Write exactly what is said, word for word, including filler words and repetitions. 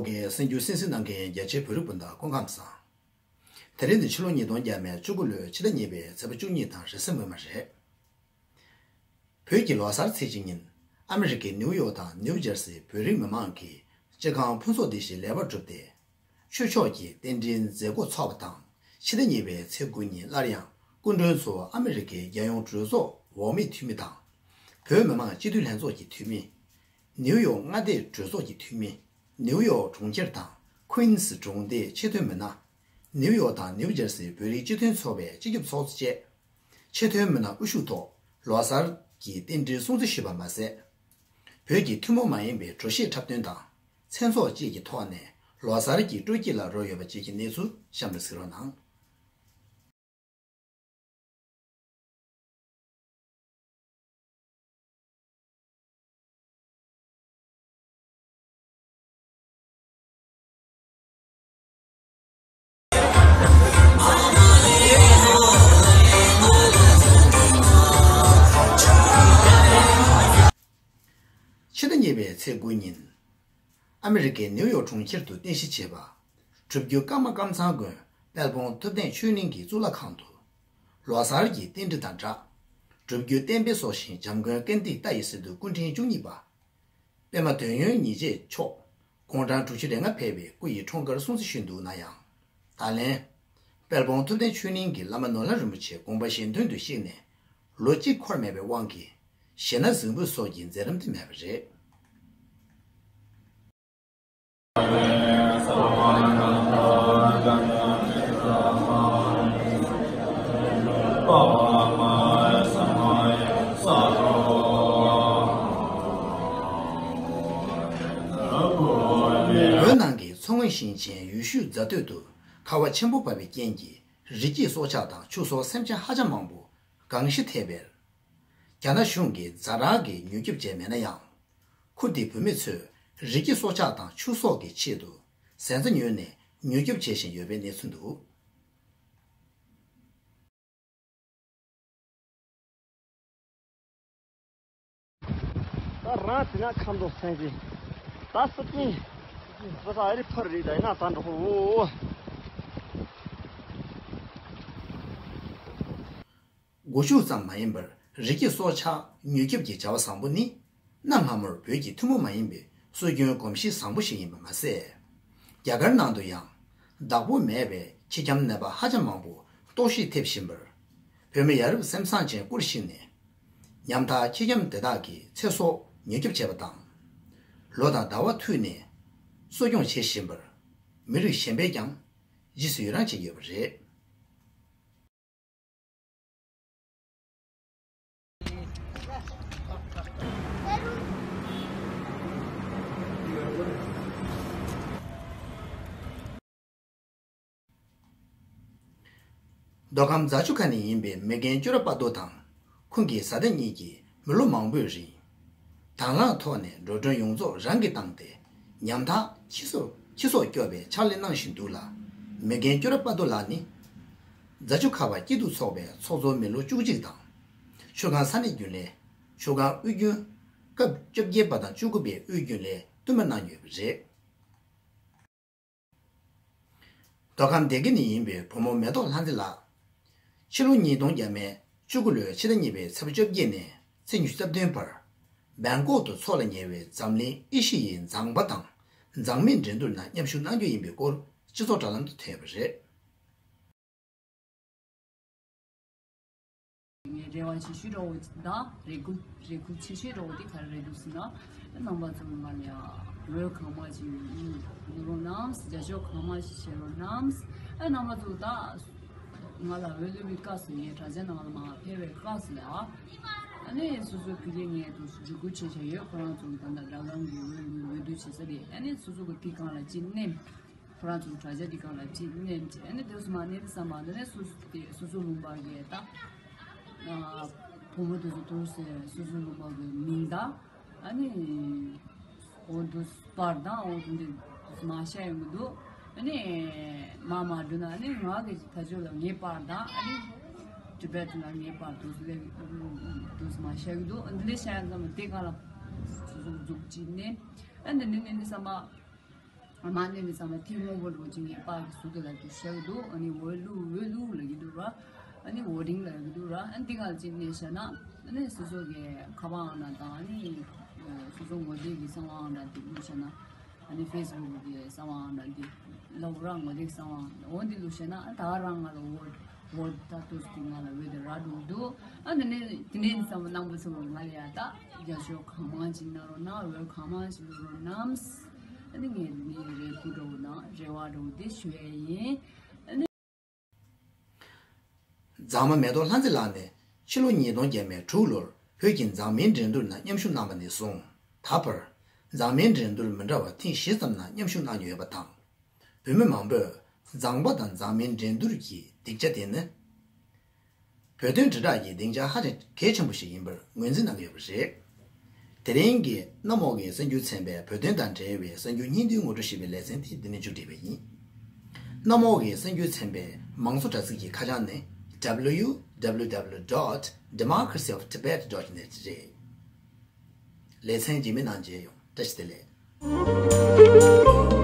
གི་གསར་འགྱུར་གསན་གཟིགས་གནང་མཁན་རྒྱ་ཆེའི་བོད་རིགས་སྤུན་ཟླ་སྐུ་ཁམས་བཟང་། དེ་རིང་ནི་ཕྱི་ལོ་ཉིས་སྟོང་བརྒྱ་མེད་བཅུ་དགུ་ལོའི་ཕྱི་ཟླ་གཉིས་པའི་ཚེས་པ་བཅུ་གཉིས་དང་རེས་གཟའ་སྔོན་མ་རེད། བོད་ཀྱི་ལོ་གསར་ཚེས་གཅིག་ཉིན་ཨ་མི་རི་ཀའི་ནིའུ་ཡོག་དང་ནིའུ་ཇར་སིའི་བོད་རིགས་མི་མང་གིས་སྤྱི་ཁང་ཕུན་ཚོགས་སྡེ་བཞིའི་ལེགས་པར་གྲུབ་སྟེ། ཆོས་ཕྱོགས་ཀྱི་རྟེན་འབྲེལ་མཛད་སྒོ་འཚོགས་པ་དང་། ཕྱི་ཟླ་གཉིས་པའི་ཚེས་དགུ་ཉིན་སླར་ཡང་སྐུ་མགྲོན་ཚོ་ཨ་མི་རི་ཀའི་རྒྱལ་ཡོངས་གྲོས་ཚོགས་འོག་མའི་འཐུས་མི་དང་། བོད་མི་མང་སྤྱི་འཐུས་ལྷན་ཚོགས་ཀྱི་འཐུས་མི། ནིའུ་ཡོག་མངའ་སྡེའི་གྲོས་ཚོགས་ཀྱི་འཐུས་མི། ནིའུ་ཡོག་གྲོང་ཁྱེར་དང་ཁུན་སི་གྲོང་སྡེའི་ཆེས་མཐོའི་མི་སྣ། ནིའུ་ཡོག་དང་ནིའུ་ཇར་སིའི་བོད་རིགས་སྤྱི་མཐུན་ཚོགས་པའི་སྤྱི་ཁྱབ་ཚོགས་གཙོ་བཅས། ཆེས་མཐོའི་མི་སྣ་དབུ་བཞུགས་ཐོག་ལོ་གསར་གྱི་རྟེན་འབྲེལ་སྲུང་བརྩི་ཞུས་པ་མ་ཟད། བོད་ཀྱི་ཐུན་མོང་མ་ཡིན་པའི་འགྲོ་ཤེས་འཁྲབ་སྟོན་དང་། མཚན་ཚོགས་བཅས་ཀྱི་ཐོག་ནས་ལོ་གསར་གྱི་སྤྲོ་སྐྱིད་ལ་རོལ་ཡོད་པ་བཅས་ཀྱི་གནས་ཚུལ་གཤམ་དུ་གཟིགས་རོགས་གནང་། ཕྱི་ཟླ་གཉིས་པའི་ཚེས་དགུ་ཉིན། ཨ་མི་རི་ཀའི་ནིའུ་ཡོག་གྲོང་ཁྱེར་དུ་རྟེན་གཞི་བྱས་པ། སྒྲུབ་བརྒྱུད་ཀརྨ་ཀམ་ཚང་དགོན་དཔལ་སྤུངས་ཐུབ་བསྟན་ཆོས་གླིང་གི་གཙུག་ལག་ཁང་དུ། ལོ་གསར་གྱི་རྟེན་འབྲེལ་དང་སྦྲགས། སྒྲུབ་བརྒྱུད་བསྟན་པའི་སྲོག་ཤིང་འཇམ་མགོན་ཀིརྟི་ཏཱ་ཡི་སི་ཏུ་སྐུ་ཕྲེང་བཅུ་གཉིས་པ། པདྨ་དོན་ཡོད་ཉིན་བྱེད་མཆོག་དགུང་གྲངས་དྲུག་ཅུ་རེ་ལྔ་ཕེབས་པའི་སྐུ་ཡི་འཁྲུངས་སྐར་སྲུང་བརྩི་ཞུས་འདུག་ན་ཡང་། ད་ལན། དཔལ་སྤུངས་ཐུབ་བསྟན་ཆོས་གླིང་གི་བླ་མ་ནོར་ལྷ་རིན་པོ་ཆེ་དགོངས་པ་གཞན་དོན་དུ་གཤེགས་ནས་ལོ་གཅིག་འཁོར་མེད་པའི་དབང་གིས། ཞེ་ན་གཟིགས་འབུལ་སོགས་ཀྱི་མཛད་རིམ་དེ་མེད་པ་རེད། བོད་ནང་གི་མཚོ་སྔོན་ཞིང་ཆེན་ཡུལ་ཤུལ་རྫ་སྟོད་དུ་ཁ་བ་ཆེན་པོ་བབས་པའི་རྐྱེན་གྱིས། རི་སྐྱེས་སྲོག་ཆགས་དང་ཆུ་སོགས་སེམས་ཅན་ཧ་ཅང་མང་པོ་གང་ཤི་ཐེབས་པས། རྒྱ་ནག་གཞུང་གིས་ཛ་དྲག་གི་མྱུར་སྐྱོབ་བྱས་མེད་ན་ཡང་། ཁུལ་དེའི་བུད་མེད་ཚོས་རི་སྐྱེས་སྲོག་ཆགས་དང་ཆུ་སོགས་ཀྱི་ཆེད་དུ་ཟན་རྩྭ་ཉོས་ནས་མྱུར་སྐྱོབ་བྱེད་བཞིན་ཡོད་པའི་གནས་ཚུལ་འདུག། ད་རང་དེ་ན་ཁམས་དོག་སེང་གེ། ད་སྲིད་ཀྱི་སྲིད་ས་ཨ་རི་ཕར་རེད། ད་ཡིན་ན་ད་འགྲོ་ཧོ། སྒོ་ཕྱུགས་ཙམ་མ་ཡིན་པར་རི་སྐྱེས་སྲོག་ཆགས་མྱུར་སྐྱོབ་ཀྱི་བྱ་བ་བཟང་པོ་ནི། གནའ་སྔ་མོར་བོད་ཀྱི་ཐུན་མོང་མ་ཡིན་པའི་སྲོལ་རྒྱུན་གོམས་གཤིས་བཟང་པོ་ཞིག་ཡིན་པ་མ་ཟད། རྒྱ་གར་ནང་དུ་ཡང་། བདག་པོ་མེད་པའི་ཁྱི་འཁྱམ་ནད་པ་ཧ་ཅང་མང་པོ་གཏོར་བཤིག་ཐེབས་བཞིན་པར། བོད་མི་ཡ་རབས་སེམས་བཟང་ཅན་སྐུར་བཞེངས་ནས། ཉམ་ཐག་ཁྱི་འཁྱམ་དེ་དག་གི་ཚེ་སྲོག་མྱུར་སྐྱོབ་བྱས་པ་དང་། ལོ་དང་ཟླ་བ་མཐུད་ནས་གསོ་སྐྱོང་བྱེད་བཞིན་པར། མི་རིགས་གཞན་པས་ཀྱང་རྗེས་སུ་ཡི་རང་བྱེད་ཀྱི་ཡོད་པ་རེད། མདོ་ཁམས་རྫ་ཆུ་ཁ་ནས་ཡིན་པའི་མི་རྒན་ཅོ་ར་པ་ཏོ་དང་ཁོང་གི་བཟའ་ཟླ་གཉིས་ཀྱིས་མི་ལོ་མང་པོའི་རིང་། དང་བླངས་ཐོག་ནས་འགྲོ་གྲོན་ཡོངས་རྫོགས་རང་གིས་བཏང་སྟེ། ཉམ་ཐག་ཁྱི་སོགས་ཁྱི་སོགས་སྐྱོབ་པའི་ཕྱག་ལས་གནང་བཞིན་འདུག་ལ། མི་རྒན་ཅོ་ར་པ་ཏོ་ལགས་ནི། རྫ་ཆུ་ཁ་བ་སྐྱིད་སྡུག་ཚོགས་པའི་ཚོགས་གཙོ་མི་ལོ་བཅུ་གཅིག་དང་། ཆུ་སྒང་ས་གནས་རྒྱུན་ལས། ཆུ་སྒང་དབུས་རྒྱུན། སྐབས་བཅོ་བརྒྱད་པ་དང་བཅུ་དགུ་པའི་དབུས་རྒྱུན་ལས་བསྟུད་མར་གནང་ཡོད་པ་རེད། མདོ་ཁམས་སྡེ་དགེ་ནས་ཡིན་པའི་བུ་མོ་མེ་ཏོག་ལྷ་མཛེས་ལགས། ཕྱི་ལོ་ཉིས་སྟོང་བརྒྱ་མེད་བཅུ་དགུ་ལོའི་ཕྱི་ཟླ་གཉིས་པའི་ཚེས་པ་བཅོ་བརྒྱད་ནས་ཚེས་ཉི་ཤུ་རྩ་བདུན་བར། སྦེང་ཀོག་ཏུ་འཚོགས་ལ་ཉེ་བའི་འཛམ་གླིང་ཨེ་ཤི་ཡའི་མཛངས་པ་དང་མཛངས་མའི་འགྲན་བསྡུར་ནང་མཉམ་ཞུགས་གནང་རྒྱུ་ཡིན་པའི་སྐོར་སྤྱི་ཚོགས་དྲ་ལམ་དུ་ཐོན་པ་རེད། ངས་རེ་བ་ཆེ་ཤོས་འདྲ་བོ་དང་རེ་སྒུག་རེ་སྒུག་ཆེ་ཤོས་འདྲ་བོ་དེ་ག་རེ་རེད་འདུག་ཟེར་ན། རྣམ་པ་ཚོ་ང་ལ་ཡ་འོས་གང་མང་ཞིག་གནང་རོགས་གནང་། རྒྱབ་སྐྱོར་གང་མང་ཞིག་བྱེད་རོགས་གནང་། ཨ་རྣམ་པ་ཚོ་ད་ང་ལ་འོས་བླུགས་པའི་སྐབས་སུ་ངས་དྲ་རྒྱ་ནང་ལ་མར་ཕེབས་པའི་སྐབས་སུ་ལ། ཨ་ནི་སོ་སོའི་བོད་སྐད་ངས་དུ་འཇུག་སྒོ་ཆེ་ཆེ་ཡོད། ཁོ་རང་ཚོ་ད་ལྟ་སྒྲ་གདངས་ཀྱི་འོས་འོས་བསྡུ་བྱེད་ས་རེད། ཨ་ནི་སོ་སོ་གི་དེ་སྒང་ལ་ཅིག་མནན། ཁོ་རང་ཚོ་དྲ་རྒྱ་འདི་སྒང་ལ་ཅིག་མནན་བྱས། ཨ་ནི་དེ་སོ་མ་མནན་བསམ་པ་ནི་སོ་སོ་དེ་སོ་སོ་ལུང་པ་གི་ད་བུ་མོ་དེ་ཚོ་དུར་ཟེར་སོ་སོ་ལུང་པ་གི་མིང་དང་། ཨ་ནི་འོ་དུ་པར་དང་འོ་དུ་འདི་མ་ཤ་ཡོང་གི་འདུག། ཨ་ནི་མ་མ་འགྲོ་ན་ཨ་ནི་ང་གི་ད་ཅོ་ལ་ངའི་པར་དང་ཨ་ནི་ཊི་བེ་ཊན་ལ་ངའི་པར་དུ་སུ་ལས་དུ་མ་ཤ་གི་འདུག། ཨ་འདི་ལས་ཤ་ཡང་ཙམ་དེ་སྒང་ལ་སོ་སོ་འཛུགས་ཅིག་ནས། ཨ་འདི་ནི་ནི་ནི་བསམ་པ། མ་གནས་པའི་ཚང་མ་ཐེངས་མང་པོ་རོ་ཅིག་ངས་པཱ་གི་ཟུར་དུ་ལ་དུ་བཤད་གི་འདུག་ཨ་ནི་འོས་བླུག་འོས་བླུག་ལ་གི་འདུག་ར། ཨ་ནི་འོས་རིང་ལ་གི་འདུག་ར། ཨ་ནི་འདི་ག་ཅིག་གནས་བཤད་ན་ཨ་ནི་སོ་སོ་གི་ཁ་པར་ཨང་གྲངས་དང་ཨ་ནི་སོ་སོ་ངོ་དེབ་ཀྱི་གསང་བ་ཨང་གྲངས་དེ་བླུག་བཤད་ན། ཨ་ནི་ཕེ་སི་བུག་གི་གསང་བ་ཨང་གྲངས་འདི་ལ་འོ་རང་ངོ་དེབ་གསང་བ་འོ་འདི་བླུགས་ཤེ་ན་ཨ་ད་རང་ང་ལ་འོ་འོ་ད་ཏོས་ཀྱི་ང་ལ་འོས་དེ་ར་འགྲོ་འདུག་ཨ་ནི་ནི་དེ་ནས་བསམ་བློ་གནང་པོ་ཚོ་ང་ལ་ཡ་ད་རྒྱ་ཤོག་གང་མང་ཅིག་གནང་རོགས་གནང་འོས་གང་མང་ཅིག་བླུག་རོགས་གནང་། ཨ་ནི་ངས་ནི་རེ་སྐུལ་འགྲོ་ན་རེ་བ་འགྲོ་འདི་ཞུ་ཡ་ཡིན། ཨ་ནི། མཛངས་མ་མེ་ཏོག་ལྷ་མཛེས་ལགས་ནས་ཕྱི་ལོ་ཉིས་སྟོང་བརྒྱ་མེད་དྲུག་ལོར་བོད་ཀྱི་མཛངས་མའི་འགྲན་བསྡུར་ནང་མཉམ་ཞུགས་གནང་བ་ནས་བཟུང་ད་བར་མཛངས་མའི་འགྲན་བསྡུར་མི་འདྲ་བ་ཐེངས་བཞི་ཙམ་ནང་མཉམ་ཞུགས་གནང་མྱོང་ཡོད་པ་དང་། བོད་མི་མང་པོས་མཛངས་པ་དང་མཛངས་མའི་འགྲན་བསྡུར་གྱི་སྡིངས་ཆ་དེ་ནི། བོད་དོན་དྲིལ་བསྒྲགས་ཀྱི་སྡིངས་ཆ་ཧ་ཅང་གལ་ཆེན་པོ་ཞིག་ཡིན་པར་ངོས་འཛིན་གནང་གི་ཡོད་པ་རེད། དེ་རིང་གི་གནམ་འོག་གི་གསར་འགྱུར་ཚན་པས་བོད་དོན་དང་འབྲེལ་བའི་གསར་འགྱུར་སྙིང་བསྡུས་ངོ་སྤྲོད་ཞེས་པའི་ལེ་ཚན་དེ་འདི་ནས་མཇུག་སྒྲིལ་བ་ཡིན། གནམ་འོག་གི་གསར་འགྱུར་ཚན་པའི་མང་གཙོ་དྲ་ཚིགས་ཀྱི་ཁ་བྱང་ནི་W W W dot democracy of tibet dot net རེད། ལེ་ཚན་རྗེས་མའི་ནང་མཇལ་ཡོང་། བཀྲ་ཤིས་བདེ་ལེགས།